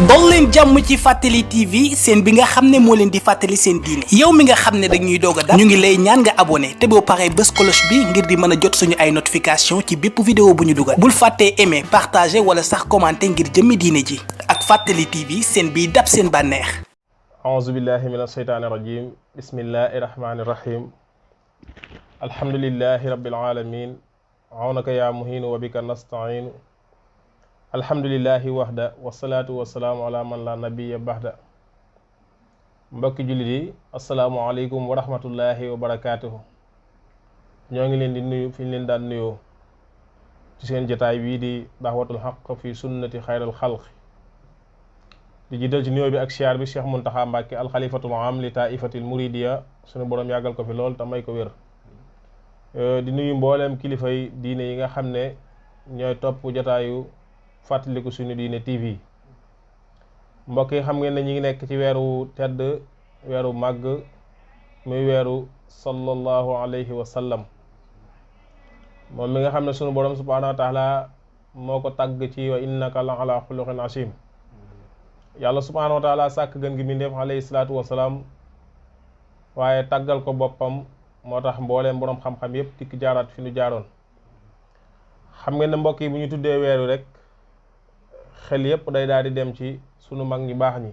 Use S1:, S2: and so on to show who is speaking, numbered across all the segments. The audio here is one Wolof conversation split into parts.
S1: dol leen jàmm ci Fàttali TV seen bi nga xam ne moo leen di fàttali seen diine yow mi nga xam ne dañuy doog a dab ñu ngi lay ñaan nga abonné te boo paree bës cloche bi ngir di mën a jot suñu ay notification ci bépp vidéo bu ñu dugal bul fàttee aimer partager wala sax commenter ngir jëmmi diine ji ak Fàttali TV seen biy dab seen bànneex.
S2: auzu billahi min asheytaani rajim bismillahi rahmani rahim alhamdulillahi rabbil alamin awnaka ya muhinu wa bika nastain alhamdulillahi waxda wasalaatu wasalaamu ala man la nabiya baxda mbokki jullit yi asalaamualeykum wa rahmatullahi wa barakaatuhu ñoo ngi leen di nuyu fi ñu leen daan nuyoo ci seen jotaay bii di daxwatul xaq fi sunnati xayral xalq di jiital ci nuyoo bi ak siyaar bi Cheikh Muntaxa Mbàkke alxalifatul am li taifatil muridiya suñu borom yàggal ko fi lool te may ko wér di nuyu mbooleem kilifay diine yi nga xam ne ñooy topp jotaayu fàttaliku suñu diine TV mbokk yi xam ngeen ne ñi ngi nekk ci weeru tedd weeru màgg muy weeru sallallahu alayhi wa sallam moom mi nga xam ne sunu borom subhanahu wa taala moo ko tàgg ci wa innaka la ala xuluqin asim yàlla subhanahu wa taala sàkk gën gi mindeef alayhi salaatu wasalaam waaye tàggal ko boppam moo tax mbooleem boroom xam-xam yépp tikk jaaraat fi nu jaaroon xam ngeen ne mbokk yi bu ñu tuddee weeru rek xel yépp day daal di dem ci sunu mag ñi baax ñi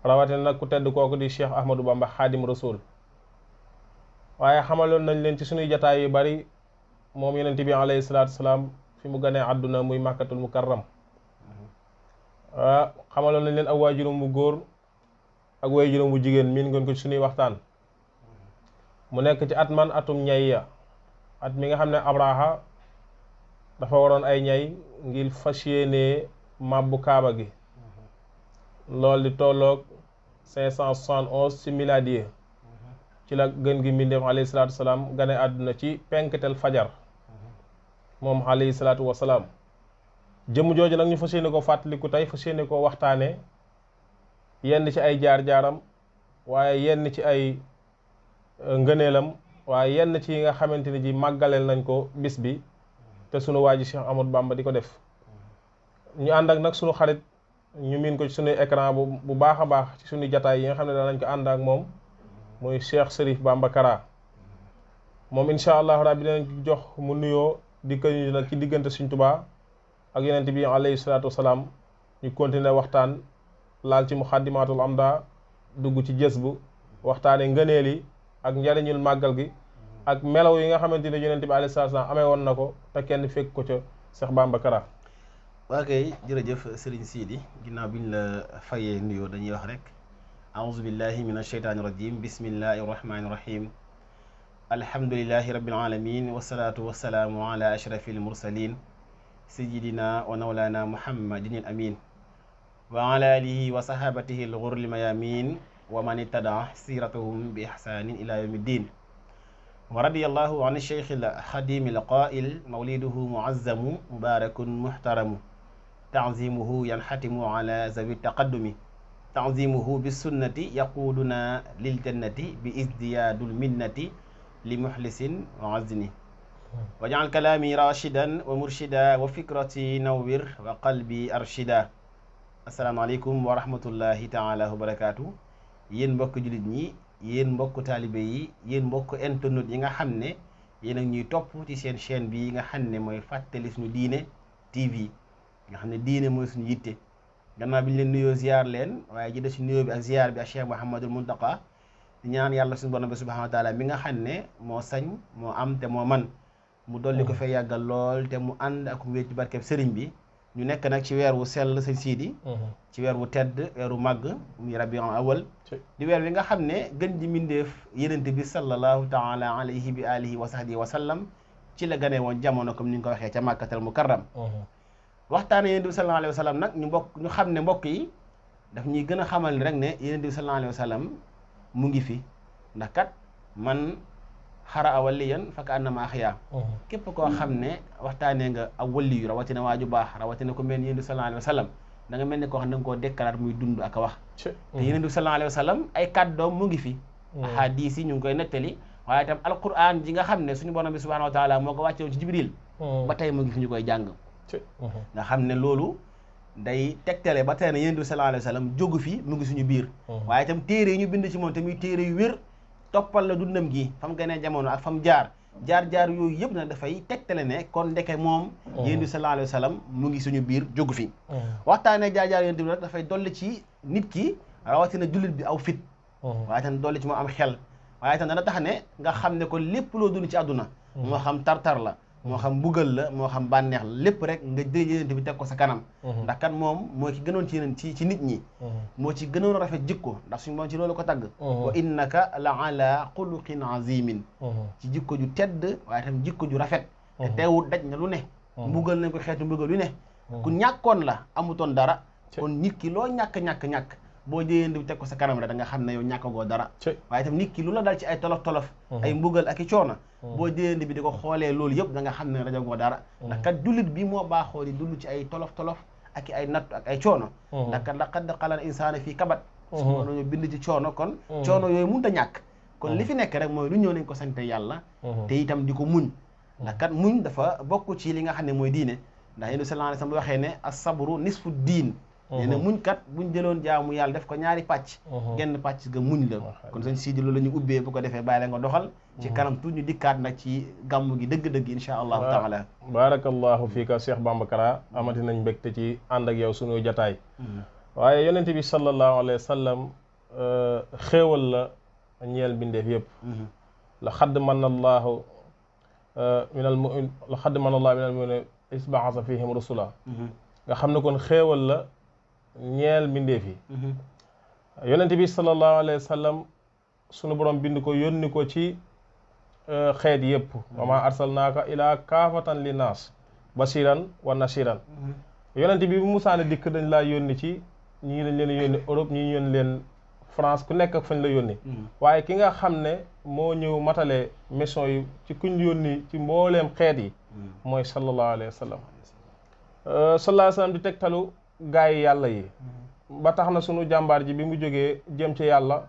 S2: rawatina nag ku tedd kooku di Cheikh Ahmadou Bamba Xaadim Rasul waaye xamaloon nañ leen ci sunuy jataay yu bari moom yonent bi alayhi salaatu wasalaam fi mu ganee àdduna muy màkkatul mukarram xamaloon nañ leen ak waajuram bu góor ak waajuram bu jigéen miin ngeen ko ci sunuy waxtaan mu nekk ci at man atum ñay ya at mi nga xam ne Abraha dafa waroon ay ñay ngir fas yéene màbbu kaaba gi loolu di tolloog 571 ci miladiye ci la gën gi mbindeef alayhi salaatu wasalaam gane àdduna ci penketel fajar moom alayhi salaatu wasalaam jëmm jooju nag ñu fas yéene ko fàttaliku tey fas yéene ko waxtaane yenn ci ay jaar-jaaram waaye yenn ci ay ngëneelam waaye yenn ci yi nga xamante ni ji màggaleel nañ ko bis bi te sunu waa ji Cheikh Ahmadou Bamba di ko def ñu ànd ak nag sunu xarit ñu miin ko ci sunuy écran bu baax a baax ci sunu jataay yi nga xam ne danañ ko ànd ak moom muy Cheikh Serif Bamba Kara moom incha allahu rabbi dinañ jox mu nuyoo di këñu nag ci diggante Sëriñ Tuubaa ak yonent bi alayhi salaatu wasalaam ñu continuer waxtaan laal ci muxaddimaatul amda dugg ci jës bu waxtaane ngëneel yi ak njariñul màggal gi ak melaw yi nga xamante ne yonent bi alayhi salaatu wasalaam amee woon na ko te kenn fekk ko ca Cheikh Bamba Kara.
S3: waa kay jërëjëf Serigne Sidi ginnaaw bi ñu la fayee nuyoo dañuy wax rek aouzu billahi min asheytaani rajim bismillahi rahmani rahim alhamdulilahi rabbil alamin wasalaatu wasalaamu ala ashrafil mursalin sayidina wa nawlana muhammadin al amin wa ala alihi wa sahabatihi al ghurri mayamin wa man ittabaa siratahum bi ihsanin ila yawmi ddin wa radiyallahu an cheikh al xadim al qail mawliduhu muazzamu mubarakun muhtaramu tanzimuhu yanxatimu ala zawi taqaddumi tanzimuhu bi sunnati yaquduna lil jannati bi izdiyaadul minnati li muxlisin wa azni wajal kalaami rashidan wa murshida wa fikrati nawwir wa qalbi arshida asalaamaaleykum wa rahmatullahi taala wa barakaatu yéen mbokk jullit ñi yéen mbokk taalibe yi yéen mbokk internet yi nga xam ne yéen ak ñuy topp ci seen chaîne bi nga xam ne mooy fàttali suñu diine TV nga xam ne diine mooy suñu yitte gannaaw bi ñu leen nuyoo ziar leen waaye ji de si nuyoo bi ak ziar bi ak Cheikh Mouhamadul Muntaqa di ñaan yàlla suñu borom bi subhanahu wa taala mi nga xam ne moo sañ moo am te moo man mu dolli ko fay yàggal lool te mu ànd ak mu wéet ci barkeb sëriñ bi ñu nekk nag ci weer wu sell sëñ Siidi ci weer wu tedd weeru màgg muy rabiul awal di weer wi nga xam ne gën ji mindeef yonent bi sallallahu taala alayhi bi alihi wa sahbihi wa sallam ci la gane woon jamono comme ni nga ko waxee ca màkkatal mukarram waxtaane yonent bi sallallahu alayhi wa sallam nag ñu xam ne mbokk yi daf ñuy gën a xamal ni rek ne yonent bi sallallahu alayhi wa sallam mu ngi fi ndax kat man xara a waliyan fakk annama axyaa képp koo xam ne waxtaanee nga ak wali yu rawatina waaju baax rawatina ko mel ni yonent bi sallallahu alayhi wa sallam da nga mel ni koo xam ne da nga koo dékkalaat muy dund ak a wax te yonent bi sallallahu alayhi wa sallam ay kàddoom mu ngi fi ahadis yi ñu ngi koy nettali waaye itam alquran ji nga xam ne suñu borom bi subhanahu wa taala moo ko wàcce woon ci jibril ba tey mu ngi fi ñu koy jàng nga xam ne loolu day tegtale ba tey ne yonent bi sallallahu alayhi wa sallam jógu fi mu ngi suñu biir waaye itam téere yi ñu bind ci moom tamit téere yu wér toppal la dundam gi fam gënee jamono ak fam jaar yooyu yëpp nag dafay tegtale ne kon ndeke moom yonent bi sallallahu alayhi wa sallam mu ngi suñu biir jógu fi waxtaanee jaar yonent bi nag dafay dolli ci nit ki rawatina jullit bi aw fit waaye tam dolli ci moom am xel waaye tam dana tax ne nga xam ne kon lépp loo dund ci àdduna moo xam tartar la moo xam mbugal la moo xam bànneex la lépp rek nga jël yonent bi teg ko sa kanam ndax kat moom moo ci gënoon ci yeneen ci nit ñi moo ci gënoon a rafet jikko ndax suñu moom ci loolu ko tagg wa innaka la ala xuluqin azimin ci jikko ju tedd waaye tam jikko ju rafet te teewul daj na lu ne mbugal nañ ko xeetu mbugal yu ne ku ñàkkoon la amutoon dara kon nit ki loo ñàkk boo jëyee bi teg ko sa kanam rek da nga xam ne yow ñàkkagoo dara waaye itam nit ki lu la dal ci ay tolof ay mbugal ak i coono boo jëyee bi di ko xoolee loolu yëpp da nga xam ne rajagoo dara ndax kat jullit bi moo baaxoo di dund ci ay tolof ak i ay nattu ak ay coono ndax kat laqad xalaqal insaana fii kabad su ma nañu bind ci coono kon coono yooyu mënut a ñàkk kon li fi nekk rek mooy lu ñëw nañ ko sante yàlla te itam di ko muñ ndax kat muñ dafa bokk ci li nga xam ne mooy diine ndax yéen sallallahu alayhi wasallam waxee ne as-sabru nisfu diin nee na muñ kat buñ jëloon jaamu yàlla def ko ñaari pàcc genn pàcc ga muñ la kon sëñ Sidi loolu la ñu ubbee bu ko defee bàyyi la nga doxal ci kanam tuuti ñu dikkaat nag ci gàmmu gi dëgg-dëgg insha allahu taala
S2: barakallahu fiika Cheikh Bamba Kara amati nañ mbégte ci ànd ak yow sunu jataay waaye yonente bi sallallahu alayhi wa sallam xéewal la ñeel bindeef yëpp la xadd man allahu minal mu'min la xadd man allahu minal mu'min isbaasa fihim rusula nga xam ne kon xéewal la ñeel mbindeef yi yonente bi sallallahu alayhi wa sallam sunu borom bind ko yónni ko ci xeet yëpp wa maa arsalnaaka ilaa kaafatan li naas basiran wa nasiran yonente bi bu musaane dikk dañ laa yónni ci ñii dañ leen yónni Europe ñii yónni leen France ku nekk ak fañ la yónni waaye ki nga xam ne moo ñëw matale mission yi ci kuñ yónni ci mbooleem xeet yi mooy sallallahu alayhi wa sallam sallallahu alayhi wa sallam di tegtalu gaay yi yàlla yi ba tax na sunu jàmbaar ji bi mu jógee jëm ci yàlla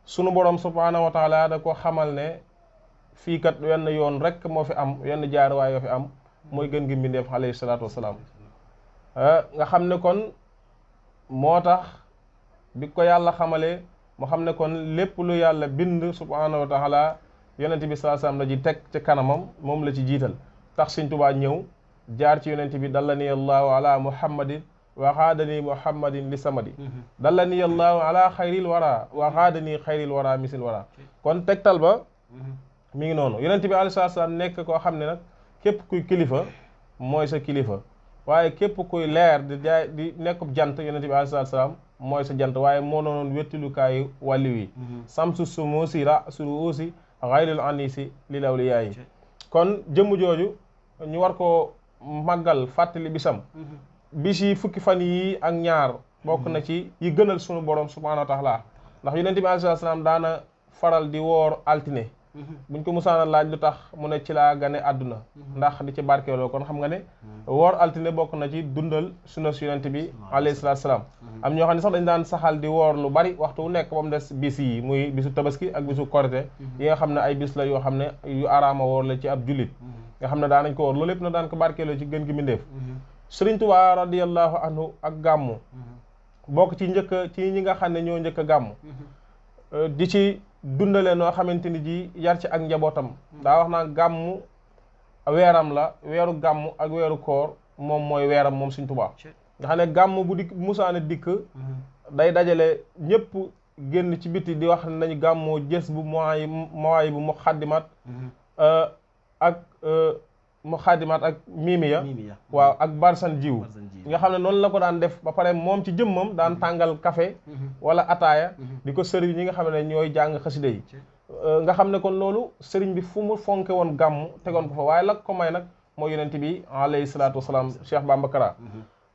S2: sunu borom subhaanahu wa taala da ko xamal ne fii kat wenn yoon rek moo fi am wenn jaaruwaay yoo fi am mooy gën gi mbindeef alayhi salaatu wasalaam nga xam ne kon moo tax bi ko yàlla xamalee mu xam ne kon lépp lu yàlla bind subhaanahu wa taala yonente bi sallallahu alayhi wasallam la ji teg ci kanamam moom la ci jiital tax Sëñ Tuubaa ñëw jaar ci yonente bi dallani allahu ala muhammadin wa xaadani muhammadin li samadi dallani allahu ala xayril wara wa xaadani xayril wara misil wara kon tegtal ba mi ngi noonu yonente bi alayhi salaam nekk koo xam ne nag képp kuy kilifa mooy sa kilifa waaye képp kuy leer di nekkub jant yonente bi alayhi salaam mooy sa jant waaye moo noonoon wettilukaayu wàlliw yi samsu sumuusi ra suru uusi xayril anisi lil awliyaa yi kon jëmm jooju ñu war koo màggal fàttali bisam bis yi fukki fan yi ak ñaar bokk na ci yi gënal sunu borom subhaanahu wa taala ndax yonente bi alayhi salaam daana faral di woor altine buñ ko musaana laaj lu tax mu ne ci laa gane àdduna ndax di ci barkeeloo kon xam nga ne woor altine bokk na ci dundal sunna si yonente bi alayhi salaatu salaam am ñoo xam ne sax dañ daan saxal di woor lu bari waxtu wu nekk ba mu des bis yi muy bisu tabaski ak bisu korite yi nga xam ne ay bis la yoo xam ne yu araama woor la ci ab jullit nga xam ne daan nañ ko woor loolu lépp na daan ko barkeeloo ci gën gi mbindéef Sëriñ Tuubaa radiyallahu anhu ak gàmmu bokk ci ñi nga xam ne ñoo njëkk a gàmmu di ci dundale noo xamante ni ji yar ci ak njabootam daa wax naa gàmmu weeram la weeru gàmmu ak weeru koor moom mooy weeram moom Sëriñ Tuubaa nga xam ne gàmmu bu dikk musaane dikk day dajale ñëpp génn ci biti di wax nañu gàmmoo jës bu mawaay bu mu xaddimat ak mu xaadimaat ak miimiya waaw ak barsan jiw nga xam ne noonu la ko daan def ba pare moom ci jëmmam daan tàngal café wala ataaya di ko sëriñ ñi nga xam ne ñooy jàng xasida yi nga xam ne kon loolu sëriñ bi fu mu fonke woon gàmm tegoon ko fa waaye la ko may nag mooy yonente bi alayhi salaatu wasalaam Cheikh Bamba Kara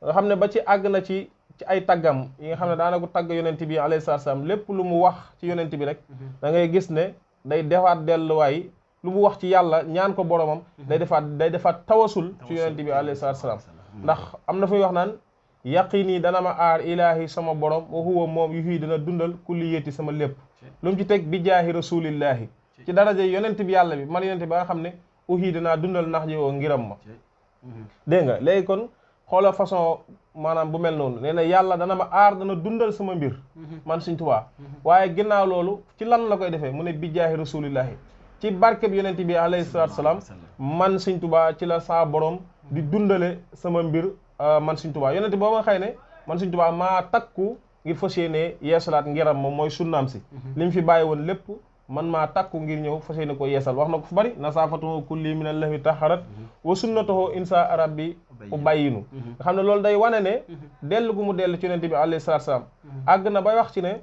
S2: nga xam ne ba ci àgg na ci ay taggam yi nga xam ne daana ko tagg yonente bi alayhi salaatu wasalaam lépp lu mu wax ci yonente bi rek da ngay gis ne day defaat delluwaay lu mu wax ci yàlla ñaan ko boromam day defaat tawasul ci yonente bi alayhi salaatu salaam ndax am na fuy wax naan yaqini dana ma aar ilaahi sama borom wa huwa moom yu fii dana dundal kulliyati sama lépp lu mu ci teg bi jaahi rasulillahi ci daraja yonente bi yàlla bi man yonente bi nga xam ne uhii danaa dundal nax ji woo ngiram ma dégg nga léegi kon xoola façon maanaam bu mel noonu nee na yàlla dana ma aar dana dundal sama mbir man Sëñ Tuubaa waaye ginnaaw loolu ci lan la koy defee mu ne bijjaahi rasulillahi ci barkeb yonent bi alayhi salaatu salaam man Sëñ Tuubaa ci la saa borom di dundale sama mbir man Sëñ Tuubaa yonent boo ma xëy ne man Sëñ Tuubaa maa takku ngir fas yéene yeesalaat ngiram moom mooy sunnaam si li mu fi bàyyi woon lépp man maa takku ngir ñëw fas yéene ko yeesal wax na ko fu bari nasaafatuhu kulli min allahi taharat wa sunnatuhu insa rabbi u bàyyinu nga xam ne loolu day wane ne dellu gu mu dellu ci yonent bi alayhi salaatu salaam àgg na bay wax ci ne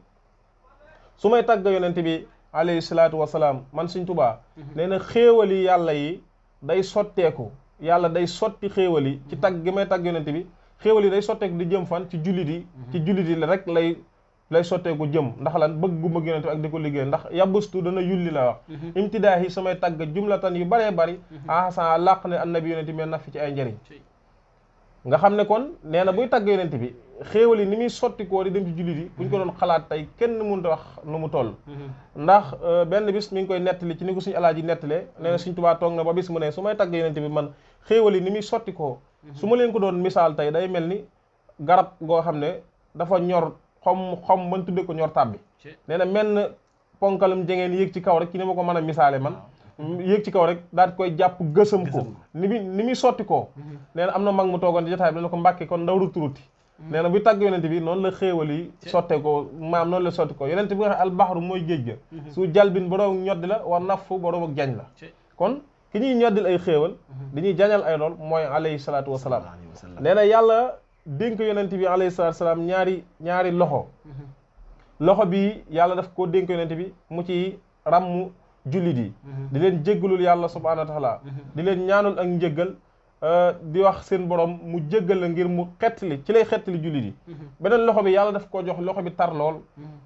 S2: su may tàgg yonent bi alayhi salaatu wasalaam man Sëñ Tuubaa nee na xéewali yàlla yi day sotteeku yàlla day sotti xéewal yi ci tagg gi may tagg yonent bi xéewal yi day sotteeku di jëm fan ci jullit yi ci jullit yi rek lay sotteeku jëm ndax lan bëgg gu bëgg yonent bi ak di ko liggéey ndax yabustu dana yulli la wax imtidaahi samay tagg jumlatan yu bëree bëri asan làq ne annabi yonent bi naf fi ci ay njëriñ nga xam ne kon nee na buy tagg yonent bi xéewal yi ni muy sotti koo di dem ci jullit yi buñ ko doon xalaat tey kenn mënut a wax nu mu toll ndax benn bis mi ngi koy nettali ci ni ko suñu alaaji nettalee nee na Sëñ Tuubaa toog na ba bis mu ne su may tagg yonent bi man xéewal yi ni muy sotti koo su ma leen ko doon misaal tey day mel ni garab goo xam ne dafa ñor xom man tudde ko ñor tàbbi nee na menn ponkalum jegeen yéeg ci kaw rek ci ni ma ko mën a misaale man yéeg ci kaw rek daal di koy jàpp gësam ko ni muy sotti koo nee na am na mag mu toogoon di jotaay bi ne ko mbàkke kon ndaw turuti nee na buy tàgg yonent bi noonu la xéewal yi sotte ko maam noonu la sotti ko yonent bi nga xam albaxru mooy géej ga su jalbin boroom ñoddi la war nafu boroom ak jañ la kon ki ñuy ñoddil ay xéewal dañuy jañal ay lool mooy alayhi salaatu wasalaam nee na yàlla dénk yonent bi alayhi salaatu wasalaam ñaari loxo bi yàlla daf koo dénk yonent bi mu ci ràmm jullit yi di leen jéggalul yàlla subhaanahu wa taala di leen ñaanul ak njéggal di wax seen borom mu jéggal la ngir mu xettali ci lay xettali jullit yi beneen loxo bi yàlla daf ko jox loxo bi tar lool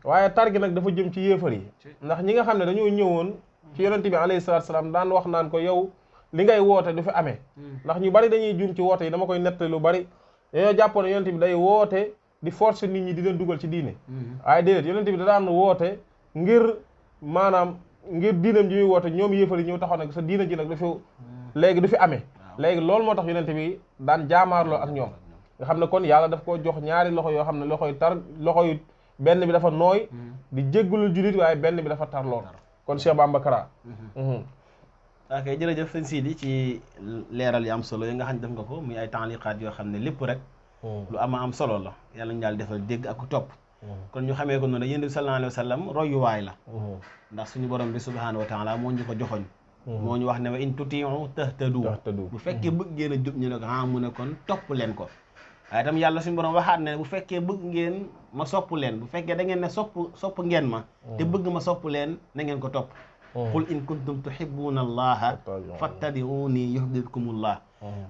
S2: waaye tar gi nag dafa jëm ci yéefar yi ndax ñi nga xam ne dañoo ñëwoon ci yonent bi alayhi salaatu salaam daan wax naan ko yow li ngay woote du fi amee ndax ñu bari dañuy juum ci woote yi dama koy nettali lu bari dañoo jàppoon yonent bi day woote di forcer nit ñi di leen dugal ci diine waaye déedéet yonent bi da daan woote ngir maanaam ngir diinam ji muy woote ñoom yéefar yi ñëw taxaw nag sa diina ji nag léegi du fi amee léegi loolu moo tax yonent bi daan jaamaarloo ak ñoom nga xam ne kon yàlla daf koo jox ñaari loxo yoo xam ne loxo yu tar loxo yu benn bi dafa nooy di jéggalul jullit waaye benn bi dafa tar lool kon Cheikh Bamba Kara
S3: ok jërëjëf sëñ Sidi ci leeral yi am solo yi nga xam ne def nga ko muy ay taaliqaat yoo xam ne lépp rek lu am solo la yàlla ñu daal defal dégg ak topp kon ñu xamee ko noonu yonent bi sallallahu alayhi wa sallam royuwaay la ndax suñu borom bi subhanahu wa taala moo ñu ko joxoñ moo ñu wax ne wa in tuti'u tahtadu bu fekkee bëgg ngeen a jub ñu ne ko mu ne kon topp leen ko waaye itam yàlla suñu borom waxaat ne bu fekkee bëgg ngeen ma sopp leen bu fekkee da ngeen ne sopp ngeen ma te bëgg ma sopp leen na ngeen ko topp qul in kuntum tuhibbuna allaha fattabi'uni yuhbibkumullah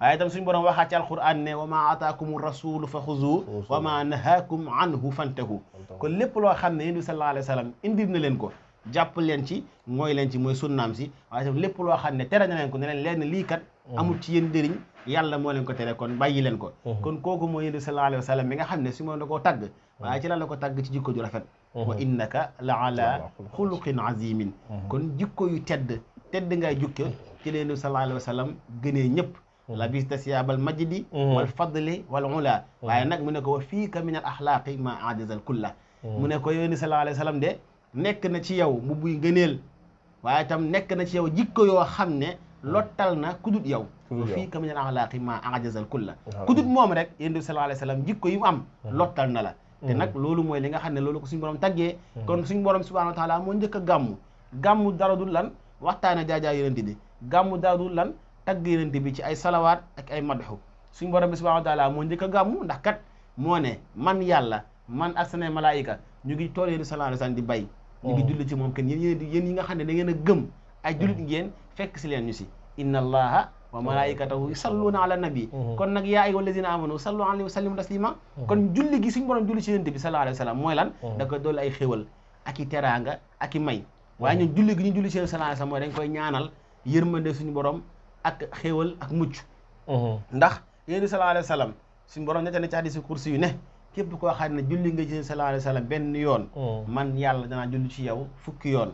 S3: waaye itam suñu borom waxaat ci alquran ne wa ma ataakum rasulu fa xuzu wa ma nahaakum anhu fantahu kon lépp loo xam ne yonent bi sallallahu alayhi wa sallam indil na leen ko jàpp leen ci mooy leen ci mooy sunnaam si waaye itam lépp loo xam ne tere na leen ko ne leen lii kat amul ci yéen njëriñ yàlla moo leen ko tere kon bàyyi leen ko kon kooku mooy yonent bi sallallahu alayhi wa sallam mi nga xam ne si moom da koo tagg waaye ci lan la ko tagg ci jikko ju rafet wa innaka la ala xuluqin azimin kon jikko yu tedd ngay jukke ci leen sallallahu alayhi wa sallam gënee ñëpp labista siyaabal majdi wal fadli wal ula waaye nag mu ne ko wa fiika min al axlaaqi ma ajazal kulla mu ne ko yonent sallallahu alayhi wa sallam de nekk na ci yow mu buy ngëneel waaye itam nekk na ci yow jikko yoo xam ne lottal na kudut yow wa fiika min al axlaaqi ma ajazal kulla kudut moom rek yonent sallallahu alayhi wa sallam jikko yi mu am lottal na la te nag loolu mooy li nga xam ne loolu ko suñu borom taggee kon suñu borom subhanahu wa taala moo njëkk a gàmmu dara dul lan waxtaane jaajaa yonent bi gàmmu dara dul lan tagg yonent bi ci ay salawaat ak ay madhu suñu borom bi subhanahu wa taala moo njëkk a gàmmu ndax kat moo ne man yàlla man ak samay malaayika ñu ngi tool yéen sallallahu alayhi wa sallam di bay ñu ngi julli ci moom kenn yéen yi nga xam ne da ngeen a gëm ay jullit ngeen fekk si leen ñu si inna allaha wa malaikatahu yusalluna ala nabi kon nag yaa ayyuha allazina amanu sallu alayhi wa sallimu taslima kon julli gi suñu borom julli ci yonent bi sallallahu alayhi wa sallam mooy lan da koy doolu ay xéwal ak i teraanga ak i may waaye ñun julli gi ñu julli ci yonent sallallahu alayhi wa sallam mooy dañ koy ñaanal yërmande suñu borom ak xéwal ak mucc ndax yonent bi sallallahu alayhi wa sallam suñu borom nete na ci hadiisu kursi yu ne képp koo xam ne julli nga ci sallallahu alayhi wa sallam benn yoon man yàlla danaa julli ci yow fukki yoon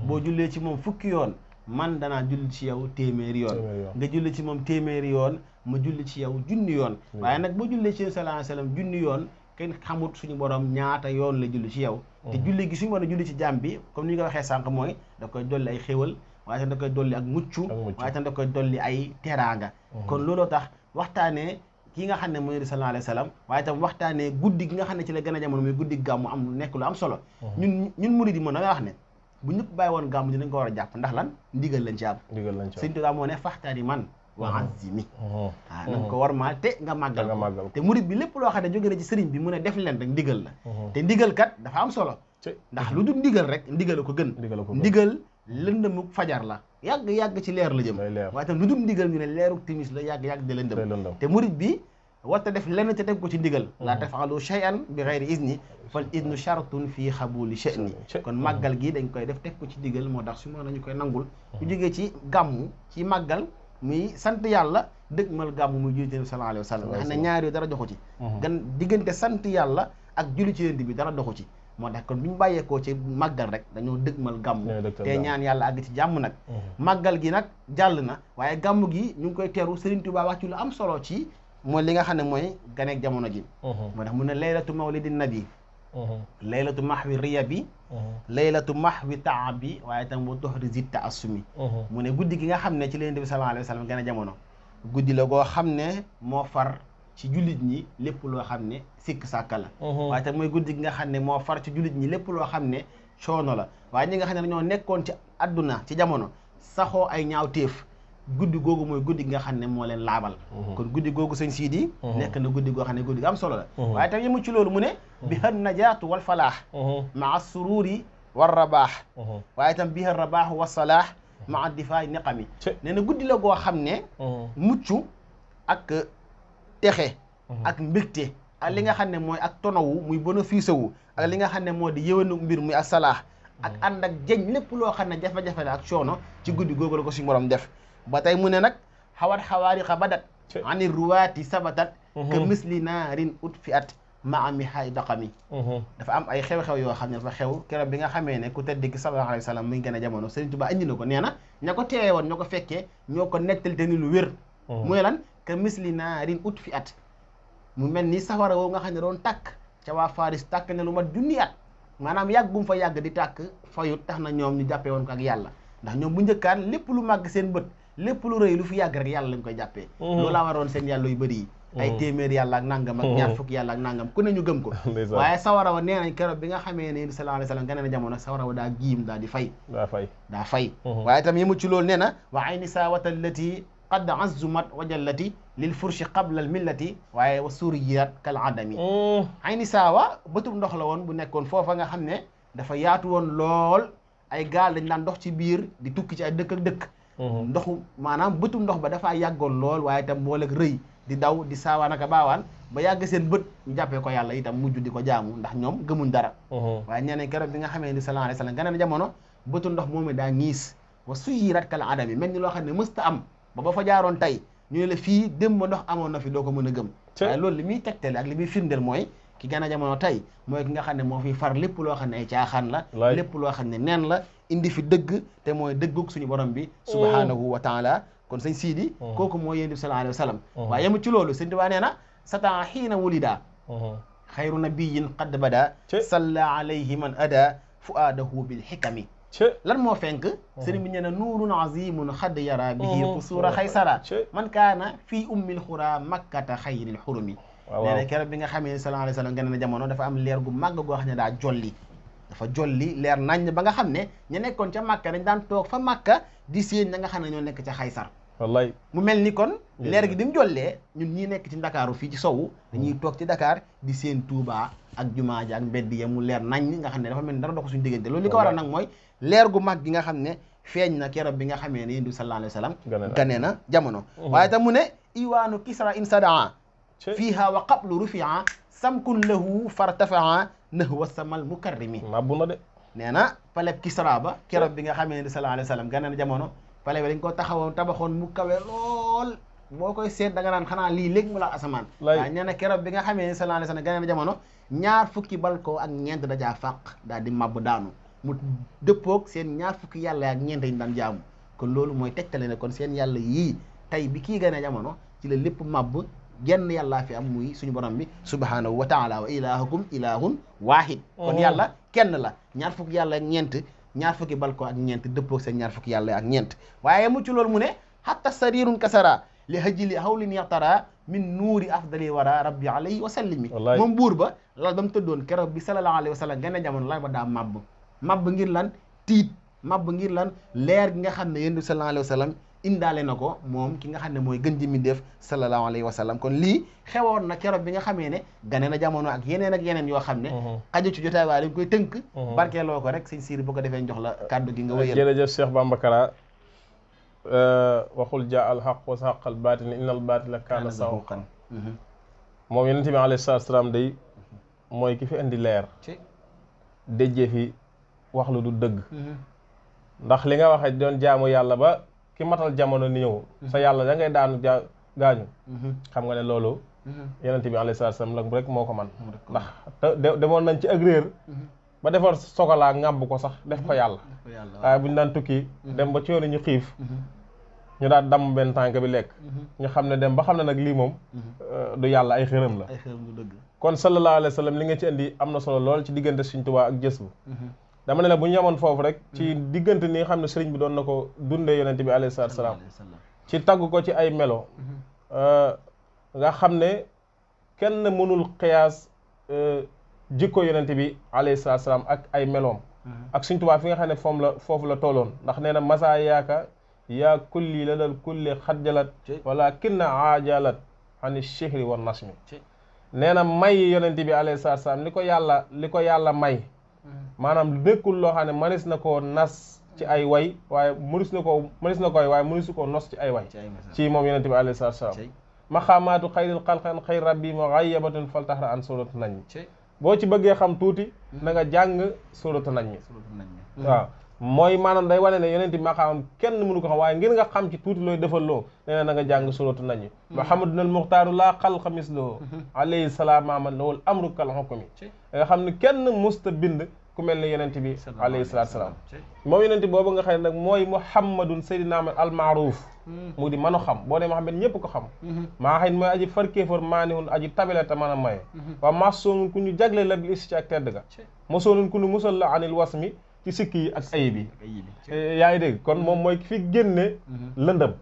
S3: boo jullee ci moom fukki yoon man danaa julli ci yow téeméeri yoon nga julli ci moom téeméeri yoon ma julli ci yow junni yoon waaye nag boo jullee ci sallallahu alayhi wasallam junni yoon kenn xamut suñu borom ñaata yoon la julli ci yow te julli gi suñu borom julli ci jàmm bi comme ni ñu ko waxee sànq mooy da koy dolli ay xéwal waaye tam da koy dolli ak mucc waaye tam da koy dolli ay teraanga kon looloo tax waxtaanee ki nga xam ne mooy sallallahu alayhi wasallam waaye tam waxtaanee guddi gi nga xam ne ci la gën a jamono muy guddi gàmmu am nekk lu am solo ñun murid yi mën na nga wax ne bu ñëpp bàyyi woon gàmmu dinañ ko war a jàpp ndax lan ndigal lañ ci am Sëñ Tuubaa moo ne faxtaani man wa azimi waaw na nga ko war maa te nga màggal te murid bi lépp loo xam ne jóge na ci sëriñ bi mu ne def leen rek ndigal la te ndigal kat dafa am solo ndax lu dul ndigal rek ndigal ko gën ndigal lëndëmu fajar la yàgg ci leer la jëm waaye tam lu dul ndigal ñu ne leeru timis la yàgg di lëndëm te murid bi warta def lenn te teg ko ci ndigal laa tafalu shay'an bi ghayri izni fal idnu shartun fii xabuli sha'ni kon màggal gi dañ koy def teg ko ci ndigal moo tax su ma nañu koy nangul ñu jógee ci gàmmu ci màggal muy sant yàlla dëgmal gàmmu muy julli ci Yonent bi sallallahu alayhi wa sallam nga xam ne ñaar yooyu dara doxu ci gan diggante sant yàlla ak julli ci Yonent bi dara doxu ci moo tax kon bi ñu bàyyeekoo ci màggal rek dañoo dëgmal gàmmu te ñaan yàlla àgg ci jàmm nag màggal gi nag jàll na waaye gàmmu gi ñu ngi koy teeru Serigne Touba wax ci lu am solo ci mooy li nga xam ne mooy ganeeg jamono ji moo tax mu ne laylatu mawlidin nabi laylatu mahwi riya bi laylatu mahwi taa bi waaye itam wa doxri zitta assumi mu ne guddi gi nga xam ne ci la Yonent bi sallallahu alayhi wa sallam gane jamono guddi la goo xam ne moo far ci jullit ñi lépp loo xam ne sikk sàkka la waaye tam mooy guddi gi nga xam ne moo far ci jullit ñi lépp loo xam ne coono la waaye ñi nga xam ne dañoo nekkoon ci àdduna ci jamono saxoo ay ñaawteef guddi googu mooy guddi gi nga xam ne moo leen laabal kon guddi googu sëñ Sidi nekk na guddi goo xam ne guddi gi am solo la waaye tam yemu ci loolu mu ne biha najaatu wal falaax maa sururi war rabaax waaye tam biha rabaax wa salaax maa difaay niqami nee na guddi la goo xam ne mucc ak texe ak mbégte ak li nga xam ne mooy ak tonowu muy bénéfice wu ak li nga xam ne moo di yëwénu mbir muy ak salaax ak ànd ak jeñ lépp loo xam ne jafe-jafe la ak coono ci guddi googu la ko suñu borom def ba tey mu ne nag xawat xawaariqa badat ani ruwaati sabatat que misli naarin ut fi at ma ami xaay daqami dafa am ay xew-xew yoo xam ne dafa xew keroog bi nga xamee ne ku tedd ki sallallahu alayhi wa sallam muy gën a jamono Serigne Touba andi na ko nee na ña ko teewe woon ñoo ko fekkee ñoo ko nettali te ni lu wér muy lan que misli naarin ut fi at mu mel ni safara woo nga xam ne doon tàkk ca waa Faris tàkk ne lu mat junni at maanaam yàggum fa yàgg di tàkk fayut tax na ñoom ñu jàppee woon ko ak yàlla ndax ñoom bu njëkkaan lépp lu màgg seen bët lépp lu rëy lu fi yàgg rek yàlla lañ koy jàppee loolu laa waroon seen yàlla yu bëri yi ay téeméer yàlla ak nangam ak ñaar fukki yàlla ak nangam ku ne ñu gëm ko waaye sawara wa nee nañ keroog bi nga xamee ne sallallahu alayhi wa sallam gane na jamono sawara wa daa giim daa di fay daa fay waaye itam yemu ci loolu nee na wa ayni saawata allati qad azzumat wajallati lil furshi qabla al millati waaye wa suriyat kal adami ayni saawa bëtub ndox la woon bu nekkoon foofa nga xam ne dafa yaatu woon lool ay gaal dañ daan dox ci biir di tukki ci ay dëkk ak dëkk ndoxu maanaam bëtum ndox ba dafaa yàggoon lool waaye itam booleeg rëy di daw di saawaan ak a baawaan ba yàgg seen bët ñu jàppee ko yàlla itam mujj di ko jaamu ndax ñoom gëmuñ dara waaye ñeneen keroog bi nga xamee ni sallallahu alayhi wa sallam gane na jamono bëtu ndox moom daa ñiis wa suyirat kal adami mel ni loo xam ne mësta am ba fa jaaroon tey ñu ne la fii démb ndox amoon na fi doo ko mën a gëm waaye loolu li muy tegtale ak li muy firndeel mooy ki gane jamono tey mooy ki nga xam ne moo fi far lépp loo xam ne ay caaxaan la lépp loo xam ne neen la indi fi dëgg te mooy dëggug suñu borom bi subhanahu wa taala kon sëñ Sidi kooku mooy yéen bi sallallahu alayhi wa sallam waaye yemu ci loolu sëñ Tuubaa nee na satan xiina wulida xayru nabiyin qad bada salla alayhi man ada fuaadahu bil xikami lan moo fenk sëriñ bi nee na nuurun azimun xad yara bihi qusuura xaysara man kaana fii ummil xura makkata xayril xurumi nee na keroog bi nga xamee ne sallallahu alayhi wa sallam gane na jamono dafa am leer gu màgg goo xam ne daa jolli dafa jolli leer naññ ba nga xam ne ña nekkoon ca Makka dañ daan toog fa Makka di séen ña nga xam ne ñoo nekk ca Xaysar wallaay mu mel ni kon leer gi bi mu jollee ñun ñii nekk ci Ndakaaru fii ci sowu dañuy toog ci Dakar di séen Touba ak jumaa ji ak mbedd ya mu leer naññ nga xam ne dafa mel ni dara dox suñu diggante loolu li ko waral nag mooy leer gu mag gi nga xam ne feeñ na keroog bi nga xamee ne yéen di sallallahu alayhi wa sallam gane na jamono waaye tam mu ne iwaanu kisra in sadaa fiiha wa qablu rufia samkun lahu fartafaa nahwa samal mukarrimi mabbu na de nee na paleb Kisra ba keroog bi nga xamee ne sallallahu alayhi wa sallam gane na jamono pale bi dañ ko tabaxoon mu kawe lool boo koy seet da nga naan xanaa lii léegi mu la asamaan waaye nee na keroog bi nga xamee ne sallallahu alayhi wa sallam gane na jamono ñaar fukki balko ak ñeent dajaa fàq daal di mabbu daanu mu dëppoog seen ñaar fukki yàlla ak ñeent yi daan jaamu kon loolu mooy tegtale ne kon seen yàlla yii tey bi kii gane jamono ci la lépp màbb genn yàllaa fi am muy suñu borom bi subhanahu wa taala wa ilahukum ilahun wahid kon yàlla kenn la ñaar fukki yàlla ak ñeent ñaar fukki balko ak ñeent dëppoo seen ñaar fukki yàlla ak ñeent waaye mu ci loolu mu ne hatta sarirun kasara li hajli hawlin yaxtara min nuuri afdali wara rabbi alayhi wa sallimi moom buur ba lal ba mu tëddoon keroog bi sallallahu alayhi wa sallam gane jamono la ba daa màbb ngir lan tiit màbb ngir lan leer gi nga xam ne yéen bi sallallahu alayhi wa sallam indaale na ko moom ki nga xam ne mooy gën ji mi def sallallahu alayhi wa sallam kon lii xewoon na keroog bi nga xamee ne gane na jamono ak yeneen yoo xam ne xaju ci jotaay waaye dañ koy tënk barkeeloo ko rek sëñ Siiri bu ko defee jox la kàddu gi nga wéyal
S2: jërëjëf Cheikh Bamba Kara waxul jaa al xaq wa saqal baatil inna al baatila kaana zahuuqan moom yonent bi alayhi salaatu salaam day mooy ki fi indi leer déjjee fi wax lu du dëgg ndax li nga waxe doon jaamu yàlla ba ki matal jamono ni ñëw sa yàlla da ngay daanu gaañu xam nga ne loolu yonent bi alayhi salaatu salaam la rek moo ko man ndax demoon nañ ci ak réer ba defoon sokolaa ngàbb ko sax def ko yàlla waaye bu ñu daan tukki dem ba ci yoonu ñu xiif ñu daal damm benn tànk bi lekk ñu xam ne dem ba xam ne nag lii moom du yàlla ay xërëm la kon sallallahu alayhi wa sallam li nga ci indi am na solo lool ci diggante Sëriñ Tuubaa ak jës bu dama ne la bu ñu yemoon foofu rek ci diggante ni nga xam ne sëriñ bi doon na ko dundee yonent bi alayhi salaatu salaam ci tagg ko ci ay melo nga xam ne kenn mënul xiyaas jikko yonent bi alayhi salaatu salaam ak ay meloom ak Sëriñ Tuubaa fi nga xam ne foofu la tolloon ndax nee na masaa yaaka yaa kulli la dal kulli xajjalat wala kinna aajalat ani chihri wa nasmi nee na may yonent bi alayhi salaatu salaam li ko yàlla may maanaam nekkul loo xam ne mënees na koo nas ci ay way waaye mënees na koy waaye mënees koo nos ci ay way ci moom yonent bi alayhi salaatu salaam maxaamaatu xayril xalqan xayr rabbi mughayyabatun fal taxra an suratu nañ boo ci bëggee xam tuuti na nga jàng suratu nañ waaw mooy maanaam day wane ne yonent bi maqaamam kenn mënu ko xam waaye ngir nga xam ci tuuti looy defal loo nee na nga jàng suratu nañ muhammadun al muxtaaru laa xalqa mislahu alayhi salaam man lawul amru kal hukmi nga xam ne kenn musta bind ku mel ne yonent bi alayhi salaatu salaam moom yonent boobu nga xam ne nag mooy muhammadun sayyidina al maaruf mu di mën a xam boo dee Muhammad ñëpp ko xam maa xayn mooy aji farkéefar maanihun aji tabeleta mën a maye waaw masoonun ku ñu jagle la bi is ci ak tedd ga mosoonun ku ñu musal la anil wasmi ci sikki yi ak ayib yi yaa ngi dégg kon moom mooy fi génne lëndëm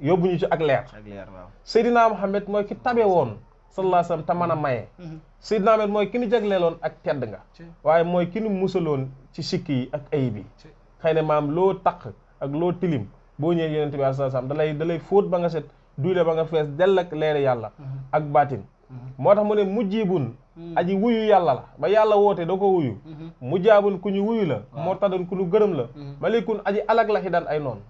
S2: yóbbu ñu ci ak leer Seydina Muhammad mooy ki tabe woon sallallahu alayhi wa sallam te mën a maye Seydina Muhammad mooy ki ñu jagleeloon ak tedd nga waaye mooy ki ñu musaloon ci sikki yi ak ayib yi xëy na maam loo taq ak loo tilim boo ñëwee yonent bi sallallahu alayhi wa sallam da lay fóot ba nga set duyle ba nga fees dell ak leeri yàlla ak baatin moo tax mu ne mujjibun aji wuyu yàlla la ba yàlla woote da ko wuyu mujjaabun ku ñu wuyu la moo tadun ku ñu gërëm la malikun aji alag la xidan ay noonu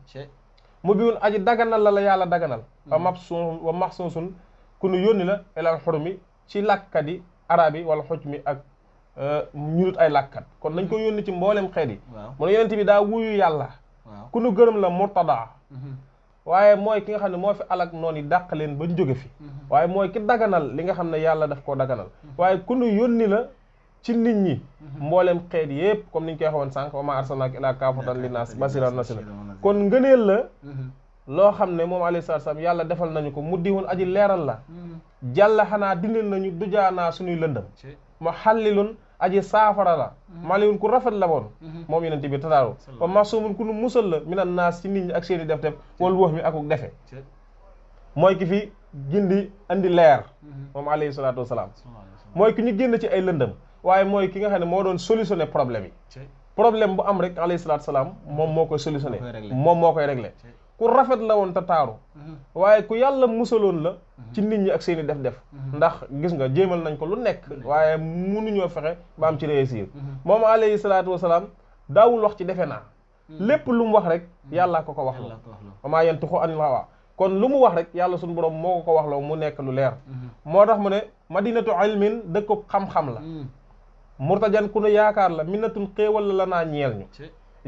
S2: mu biwun aji daganal la yàlla daganal wa maxsuusun ku ñu yónni la elal xurmi ci làkkat yi arab yi wala xuj mi ak ñunut ay làkkat kon nañ ko yónni ci mboolem xeet yi mu ne yonent bi daa wuyu yàlla ku ñu gërëm la murtada waaye mooy ki nga xam ne moo fi alag noonu yi dàq leen ba ñu jóge fi waaye mooy ki daganal li nga xam ne yàlla daf koo daganal waaye ku ñu yónni la ci nit ñi mboolem xeet yëpp comme ni ñu koy waxoon sànq wa maa arsalnaaka illaa kaafatan linnaas basiran nasiran kon ngëneel la loo xam ne moom alayhi salaatu salaam yàlla defal nañu ko mu diwoon aji leeral la jàlla xanaa dindil nañu dujaanaa suñuy lëndëm mu xallilun aji saafara la maliwun ku rafet la woon moom yonent bi tataaru wa masumun ku nu musal la minan naas ci nit ñi ak seeni def wal wax mi akuk defe mooy ki fi gindi andi leer moom alayhi salaatu wasalaam mooy ki ñu génn ci ay lëndëm waaye mooy ki nga xam ne moo doon solutionné problème yi problème bu am rek alayhi salaatu wasalaam moom moo koy solutionné moom moo koy réglé ku rafet la woon te taaru waaye ku yàlla musaloon la ci nit ñi ak seeni def ndax gis nga jéemal nañ ko lu nekk waaye mënuñoo fexe ba am ci réussir moom alayhi salaatu wasalaam daawul wax ci defe naa lépp lu mu wax rek yàlla ko wax la wamaa yantiqu anil hawaa kon lu mu wax rek yàlla suñu borom moo ko wax loo mu nekk lu leer moo tax mu ne madinatu ilmin dëkkub xam-xam la murtajan ku nu yaakaar la minnatun xéewal la naa ñeel ñu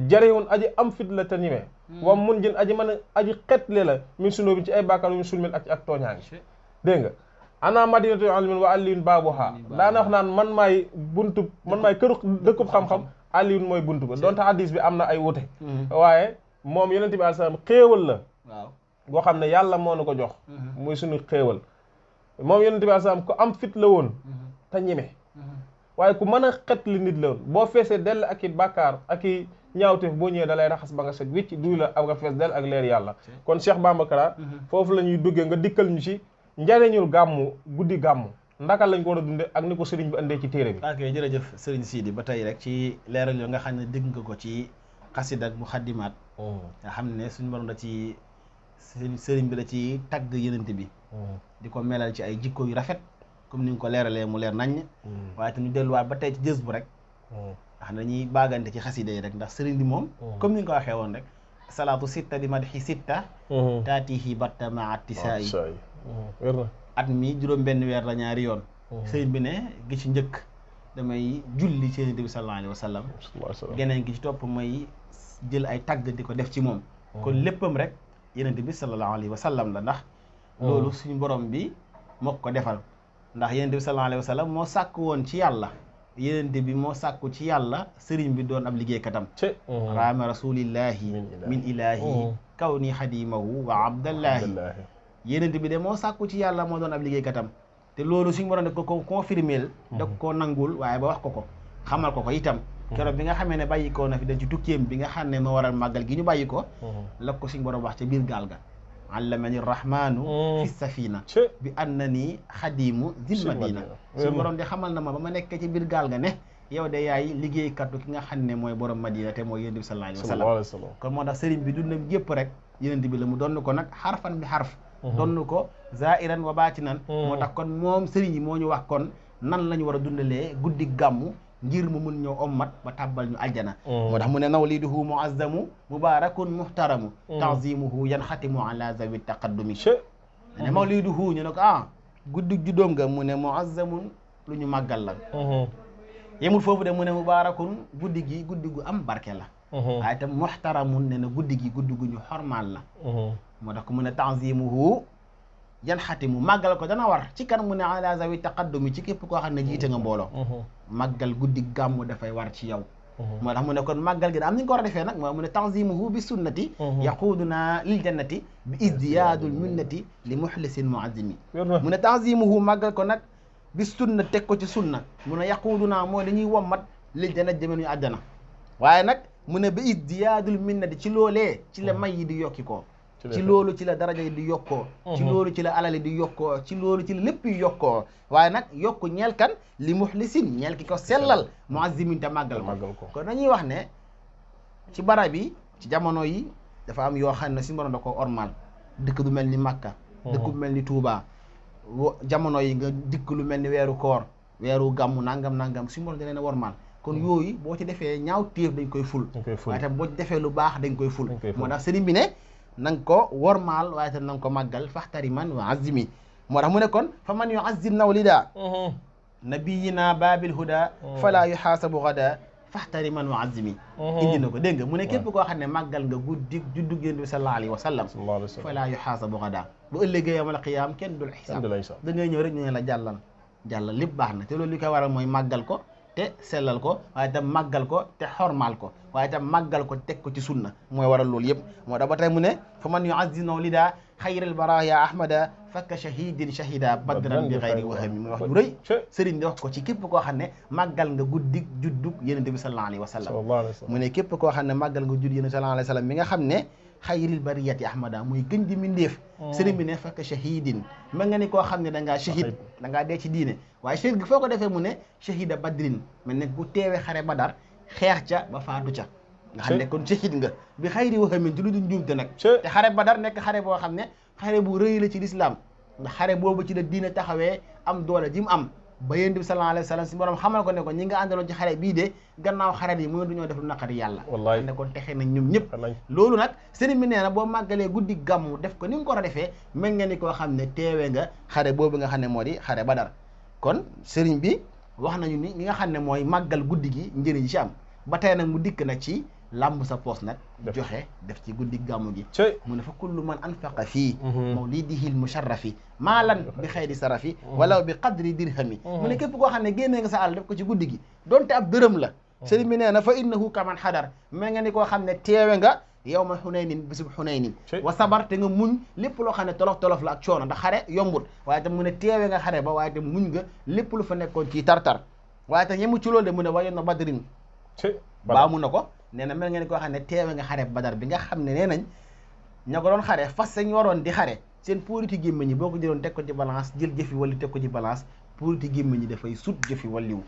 S2: jarihun aji am fit la te ñime wa mun jën aji mën a aji xetle la min sunoo bi ci ay bàkkaar yu sulmin ak tooñaangi dégg nga ana madinatu ilmin wa aliyun baabuha daana wax naan man maay këru dëkkub xam-xam aliyun mooy buntu ba donte hadis bi am na ay wute waaye moom yonent bi alayhi salaam xéewal la
S3: waaw
S2: boo xam ne yàlla moo na ko jox muy suñu xéewal moom yonent bi alayhi salaam ku am fit la woon te ñeme waaye ku mën a xet li nit la woon boo feesee dell ak i bàkkaar ak i ñaawteef boo ñëwee da lay raxas ba nga set wicc duy la am nga fees dell ak leer yàlla kon Cheikh Bamba Kara foofu la ñuy duggee nga dikkal ñu ci njariñul gàmmu guddi gàmmu ndaka lañ ko war a dunde ak ni ko sëriñ bi andee ci téere bi
S3: ok jërëjëf sëriñ Sidi ba tey rek ci leeral yoo nga xam ne dégg nga ko ci xasida ak muxaddimaat nga xam ne suñu borom da ci sëriñ bi da ci tagg yenent bi di ko melal ci ay jikko yu rafet comme ni nga ko leeralee mu leer naññ waaye te ñu delluwaat ba tey ci jës bu rek ndax dañuy baagante ci xasida yi rek ndax sëriñ bi moom comme ni nga ko waxee woon rek salaatu sitta bi madhi sitta taatihi batta ma attisaayi
S2: wér na
S3: at mi juróom benn weer la ñaari yoon sëriñ bi ne gi ci njëkk damay julli ci yenent bi sallallahu alayhi wa sallam geneen gi ci topp may jël ay tagg di ko def ci moom kon léppam rek yenent bi sallallahu alayhi wa sallam la ndax loolu suñu borom bi moo ko defal ndax yenent bi sallallahu alayhi wa sallam moo sàkk woon ci yàlla yenent bi moo sàkku ci yàlla sëriñ bi doon ab liggéeykatam raama rasulillahi min ilahi kaw ni xadimahu wa abdallahi yenent bi de moo sàkku ci yàlla moo doon ab liggéeykatam te loolu suñu borom da ko confirmeel da ko nangul waaye ba wax ko xamal ko itam keroog bi nga xamee ne bàyyi ko na fi da ci tukkeem bi nga xam ne moo waral màggal gi ñu bàyyi ko la ko suñu borom wax ca biir gaal ga allamani rahmanu fi safina bi annani xadimu zil madina suñu borom de xamal na ma ba ma nekkee ci biir gaal ga ne yow de yaay liggéeykatu ki nga xam ne mooy borom madina te mooy yonent bi sallallahu alayhi wa sallam kon moo tax sëriñ bi dundam yëpp rek yonent bi la mu donn ko nag xarfan bi xarf donn ko zairan wa baatinan moo tax kon moom sëriñ yi moo ñu wax kon nan la ñu war a dundalee guddi gàmmu ngir mu mun ñëw ommat ba tàbbal ñu aljana moo tax mu ne nawliduhu muazzamu mubarakun muhtaramu tanzimuhu yanxatimu ala zawi taqaddumi ne mawliduhu ñu ne ko guddi juddoom nga mu ne muazzamun lu ñu màggal la yemul foofu de mu ne mubarakun guddi gi guddi gu am barke la waaye itam muhtaramun ne na guddi gi guddi gu ñu xormaal la moo tax ko mu ne tanzimuhu yan xatimu màggal ko dana war ci kan mu ne ala zawi taqaddumi ci képp koo xam ne jiite nga mbooloo màggal guddi gàmmu dafay war ci yow moo tax mu ne kon màggal gi da am ni nga ko war a defee nag moo mu ne tanzimuhu bi sunnati yaquuduna lil jannati bi izdiyaadul minnati li muxlisin muazimi mu ne tanzimuhu màggal ko nag bi sunna teg ko ci sunna mu ne yaquuduna mooy dañuy wommat lil jannati jëmee ñu àjjana waaye nag mu ne bi izdiyaadul minnati ci loolee ci la may yi di yokki ko ci loolu ci la daraja yi di yokkoo ci loolu ci la alal yi di yokkoo ci loolu ci la lépp yi yokkoo waaye nag yokku ñeel kan li muxlisin ñeel ki ko sellal muazzimin te màggal ko kon dañuy wax ne ci barab yi ci jamono yi dafa am yoo xam ne si borom da ko ormal dëkk bu mel ni Makka dëkk bu mel ni Touba jamono yi nga dikk lu mel ni weeru koor weeru gàmmu nangam si borom da leen a ormal kon yooyu boo ci defee ñaaw téef dañ koy ful waaye tam boo ci defee lu baax dañ koy ful moo tax sëriñ bi ne na nga ko wormaal waaye tam na nga ko màggal faxtari man wa azimi moo tax mu ne kon fa man yu azim nawlida nabiyina babil huda fala yuxaasabu gada faxtari man wa azimi indi na ko dégg nga mu ne képp koo xam ne màggal nga guddi juddu Yonent bi sallallahu alayhi wa sallam fala yuxaasabu gada bu ëllëgee yawmal qiyaam kenn dul xisaab da ngay ñëw rek ñu ne la jàllal lépp baax na te loolu li koy waral mooy màggal ko te sellal ko waaye tam màggal ko te xormaal ko waaye tam màggal ko teg ko ci sunna mooy waral loolu yëpp moo tax ba tey mu ne fa man yuazzi nawlida xayral baraya ahmada fakka shahidin shahida badran bi xayri wahami muy wax ju rëy sëriñ di wax ko ci képp koo xam ne màggal nga guddig juddug Yonent bi sallallahu alayhi wa sallam mu ne képp koo xam ne màggal nga judd Yonent bi sallallahu alayhi wa sallam mi nga xam ne xayril bariyati ahmada muy gën di mindeef sëriñ bi ne fakka shahidin ma nga ni koo xam ne da ngaa shahid da ngaa dee ci diine waaye shahid gi foo ko defee mu ne shahida badrin mel ne bu teewee xare badar xeex ca ba faatu ca nga xam ne kon shahid nga bi xayri wahamin ci lu dul njuumte nag te xare badar nekk xare boo xam ne xare bu rëy la ci lislaam ndax xare boobu ci la diine taxawee am doole ji mu am ba Yonent bi sallallahu alayhi wa sallam si borom xamal ko ne ko ñi nga àndaloon ci xare bii de gannaaw xare yi mënu duñoo def lu naqari yàlla ne kon texe nañ ñoom ñëpp loolu nag sëriñ bi nee na boo màggalee guddi gàmmu def ko ni nga ko war a defee mel nga ni koo xam ne teewee nga xare boobu nga xam ne moo di xare badar kon sëriñ bi wax nañu ni ñi nga xam ne mooy màggal guddi gi njëriñ ci am ba tey nag mu dikk nag ci làmb sa poos nag joxe def ci guddi gàmmu gi mu ne fa kullu man anfaqa fii mawlidihi l musharrafi maalan bi xayri sarafi walaw bi qadri dirhami mu ne képp koo xam ne génnee nga sa àll def ko ci guddi gi donte ab dërëm la sëriñ bi nee na fa innahu kaman xadar mais nga ni koo xam ne teewe nga yawma Xunaynin bisub Xunaynin wa sabar te nga muñ lépp loo xam ne tolof-tolof la ak coono ndax xare yombut waaye tam mu ne teewe nga xare ba waaye tam muñ nga lépp lu fa nekkoon ci tar-tar waaye tam yemu ci loolu de mu ne wayoon na badrin baa mun na ko nee na mel ngeen koo xam ne teewe nga xare badar bi nga xam ne nee nañ ña ko doon xare fas sañ waroon di xare seen politique gémmiñ ñi boo ko jëloon teg ko ci balance jël jëfi wali teg ko ci balance politique gémmiñ ñi dafay sut jëfi waliwu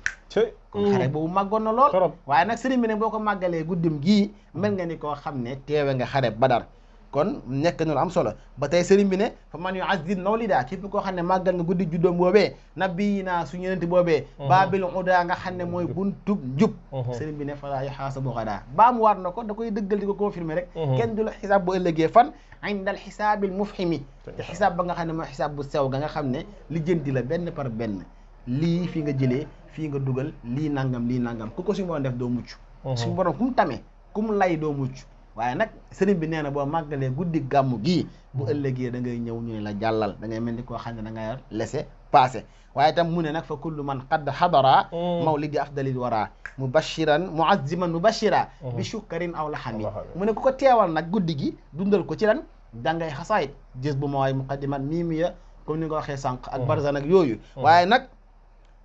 S3: kon xare boobu màggoon na lool waaye nag sëriñ bi ne boo ko màggalee guddim gii mel nga ni koo xam ne teewe nga xare badar kon nekk na lu am solo ba tey sëriñ bi ne fa man yu'azzim mawlida képp koo xam ne màggal nga guddi juddoom boobee nabiyina suñu yonent boobee baabil uda nga xam ne mooy buntub njub sëriñ bi ne falaa yuhaasabu gadaa baa mu war na ko da koy dëggal di ko confirmer rek kenn du la xisaab bu ëllëgee fan inda al xisaabil mufhimi te xisaab ba nga xam ne mooy xisaab bu sew nga xam ne lijjanti la benn par benn lii fi nga jëlee fii nga dugal lii nangam ku ko suñu borom def doo mucc suñu borom ku mu tamee ku mu lay doo mucc waaye nag sëriñ bi nee na boo màggalee guddi gàmmu gii bu ëllëgee da ngay ñëw ñu ne la jàllal da ngay mel ni koo xam ne da nga laisser passer waaye itam mu ne nag fa kullu man qad xadara mawlidi afdalil wara mubashiran muazziman mubashira bi shukkarin aw laxami mu ne ku ko teewal nag guddi gi dundal ko ci lan dangay xasaayit gis bu ma waay muqaddimat miimiya comme ni nga waxee sànq ak barzan ak yooyu waaye nag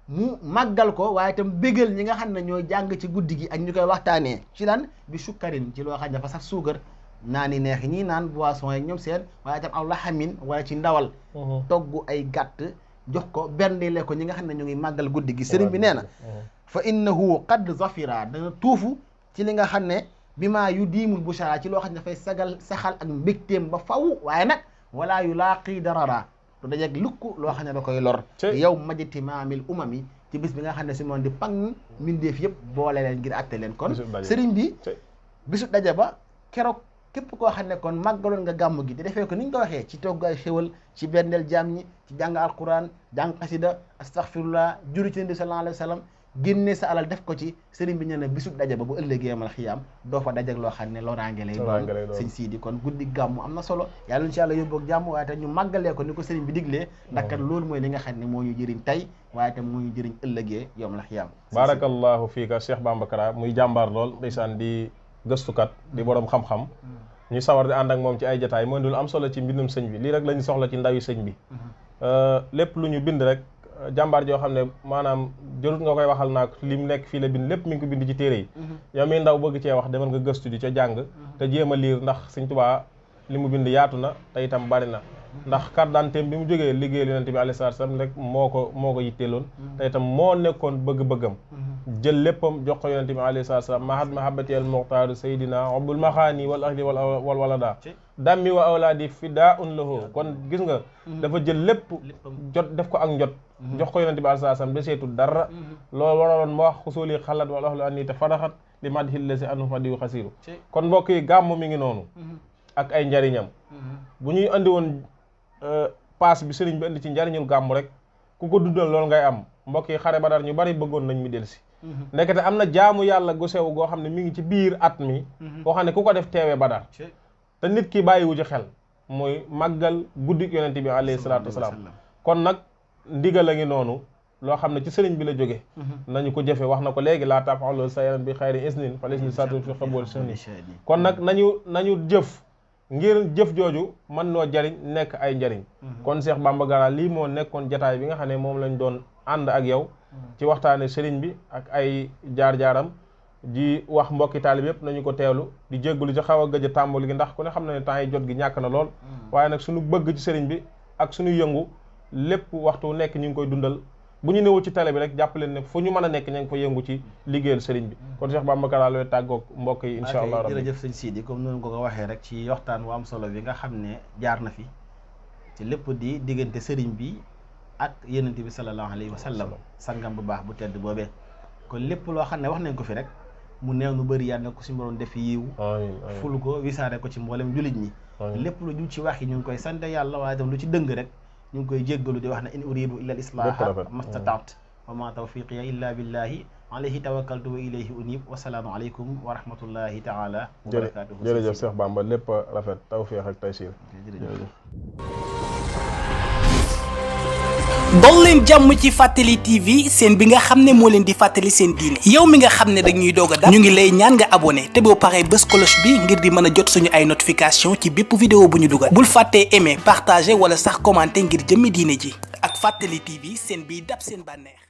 S3: mu màggal ko waaye itam bégal ñi nga xam ne ñooy jàng ci guddi gi ak ñu koy waxtaanee ci lan bi sukkarin ci loo xam ne dafa sax suukar naan yi neex ñii naan boisson yi ñoom seen waaye itam aw laxamin wala ci ndawal togg ay gàtt jox ko berndeele ko ñi nga xam ne ñu ngi màggal guddi gi sëriñ bi nee na fa innahu qad zafira dana tuufu ci li nga xam ne bi maa yu diimul bushara ci loo xam ne dafay saxal ak mbégteem ba faw waaye nag wala yu laaqi darara du dajeeg lukk loo xam ne da koy lor yow majtimaamil umami ci bis bi nga xam ne si moom di pang mindeef yëpp boole leen ngir atte leen kon sëriñ bi bisu daje ba keroog képp koo xam ne kon màggaloon nga gàmmu gi te defee ko ni ñu ko waxee ci togg ay xéwal ci berndeel jaam ñi ci jàng alquran jàng xasida astaghfirullah juri ci nabi sallallahu alayhi wa sallam génne sa alal def ko ci sëriñ bi ñu ne bisu daje ba bu ëllëgee amal xiyaam doo fa dajeeg loo xam ne loraange lay doon sëñ Sidi kon guddi gàmmu am na solo yàlla insha Allah yóbbu ak jàmm waaye tam ñu màggalee ko ni ko sëriñ bi diglee ndax kat loolu mooy li nga xam ne moo ñu jëriñ tey waaye tam moo ñu jëriñ ëllëgee yawmal xiyaam
S2: barakallahu fiika Cheikh Bamba Kara muy jàmbaar lool ndeysaan di gëstukat di borom xam-xam ñu sawar di ànd ak moom ci ay jataay mooy dul am solo ci mbindum sëñ bi lii rek lañu soxla ci ndawi sëñ bi lépp lu ñu bind rek jàmbaar joo xam ne maanaam jërut nga koy waxal naa li mu nekk fii la bind lépp mi ngi ko bind ci téere yi yow mi ndaw bëgg cee wax demal nga gëstu di ca jàng te jéem a liir ndax Sëñ Tuubaa li mu bind yaatu na te itam bari na ndax carte d'identité bi mu jógee liggéey Yonent bi alayhi salaatu wa salaam rek moo ko yitteeloon te itam moo nekkoon bëgg-bëggam jël léppam jox ko Yonent bi alayhi salaatu wa salaam mahad mahabbati al muxtaaru saydina abul maxaani wal ahli wal walada dammi wa awlaadi fidaa'un lahu kon gis nga dafa jël lépp jot def ko ak njot jox ko Yonent bi alayhi salaatu wa salaam deseetul dara loolu waraloon ma wax xusuuli xalat wal ahlu anni te faraxat li madhil lasi anhu fadiyu xasiru kon mbokk yi gàmmu mi ngi noonu ak ay njariñam bu ñuy andi woon paas bi sëriñ bi indi ci njariñul gàmmu rek ku ko dundal loolu ngay am mbokk yi xare Badar ñu bari bëggoon nañ mi delsi ndekete am na jaamu yàlla gu sew goo xam ne mi ngi ci biir at mi koo xam ne ku ko def teewee Badar te nit ki bàyyiwu ci xel mooy màggal guddik Yonent bi alayhi salaatu wasalaam kon nag ndigal a ngi noonu loo xam ne ci sëriñ bi la jóge nañu ko jëfe wax na ko léegi laa taf'alu sayran bi xayri isnin fa lisni satu fi xabol suni kon nag nañu jëf ngir jëf jooju mën noo jariñ nekk ay njariñ kon Cheikh Bamba Kara lii moo nekkoon jataay bi nga xam ne moom lañ doon ànd ak yow ci waxtaane sëriñ bi ak ay jaar-jaaram di wax mbokki taalib yëpp nañu ko teewlu di jéggulu ci xaw a gëj a tàmbali gi ndax ku ne xam na ne temps yi jot gi ñàkk na lool waaye nag suñu bëgg ci sëriñ bi ak suñu yëngu lépp waxtu nekk ñu ngi koy dundal bu ñu newul ci télé bi rek jàpp leen ne fu ñu mën a nekk ña ngi fa yëngu ci liggéeyal sëriñ bi kon Cheikh Bamba Kara looy tàggoog mbokk yi insha Allah rabbi
S3: jërëjëf sëñ Sidi comme noonu ko waxee rek ci waxtaan wu am solo bi nga xam ne jaar na fi ci lépp di diggante sëriñ bi ak Yonent bi sallallahu alayhi wa sallam sangam bu baax bu tedd boobee kon lépp loo xam ne wax nañ ko fi rek mu neew nu bëri yàlla na ko si borom def yiw ful ko wisaare ko ci mboolem jullit ñi lépp lu ju ci wax yi ñu ngi koy sant yàlla waaye tam lu ci dëng rek ñu ngi koy jéggalu di wax ne in uridu illa al islaha mastataat wa ma tawfiqiya illa billahi alayhi tawakkaltu wa ilayhi unib wasalaamu aleykum wa rahmatullahi taala wa barakatuhu
S2: jërëjëf Cheikh Bamba lépp rafet tawfiq ak taysir jërëjëf
S1: dol leen jàmm ci Fàttali TV seen bi nga xam ne moo leen di fàttali seen diine yow mi nga xam ne dañuy doog a dab ñu ngi lay ñaan nga abonné te boo paree bës cloche bi ngir di mën a jot suñu ay notification ci bépp vidéo bu ñu dugal bul fàttee aimer partager wala sax commenter ngir jëmmi diine ji ak Fàttali TV seen biy dab seen bànneex